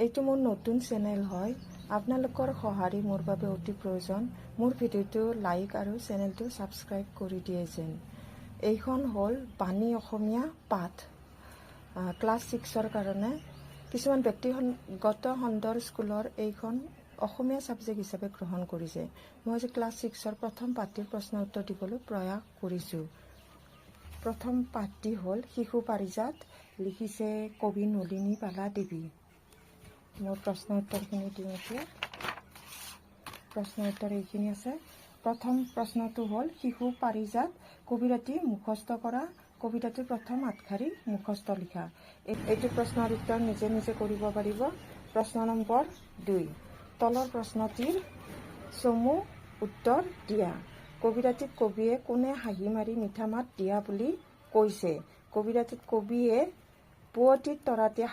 এইটো মোৰ নতুন চেনেল হয়। আপোনালোকৰ সঁহাৰি মোৰ বাবে অতি প্ৰয়োজন। মোৰ ভিডিঅ'টো লাইক আৰু চেনেলটো ছাবস্ক্ৰাইব কৰি দিয়ে যেন। এইখন হ'ল বাণী অসমীয়া পাঠ, ক্লাছ 6ৰ কাৰণে। কিছুমান ব্যক্তিগত খণ্ডৰ স্কুলৰ এইখন অসমীয়া ছাবজেক্ট হিচাপে গ্ৰহণ কৰিছে। মই আজি ক্লাছ 6ৰ প্ৰথম পাঠটিৰ প্ৰশ্ন উত্তৰ দিবলৈ প্ৰয়াস কৰিছোঁ। প্ৰথম পাঠটি হ'ল শিশু পাৰিজাত, লিখিছে কবি নলিনী বালা দেৱী। মোৰ প্ৰশ্ন উত্তৰখিনি দিওঁ এতিয়া। প্ৰশ্ন উত্তৰ এইখিনি আছে। প্ৰথম প্ৰশ্নটো হ'ল, শিশু পাৰিজাত কবিতাটি মুখস্থ কৰা। কবিতাটিৰ প্ৰথম আঠশাৰী মুখস্থ লিখা। এইটো প্ৰশ্নৰ উত্তৰ নিজে নিজে কৰিব পাৰিব। প্ৰশ্ন নম্বৰ 2, তলৰ প্ৰশ্নটিৰ চমু উত্তৰ দিয়া। কবিতাটিত কবিয়ে কোনে হাঁহি মাৰি মিঠা মাত দিয়া বুলি কৈছে? কবিতাটিত কবিয়ে পুৱতি তৰাটি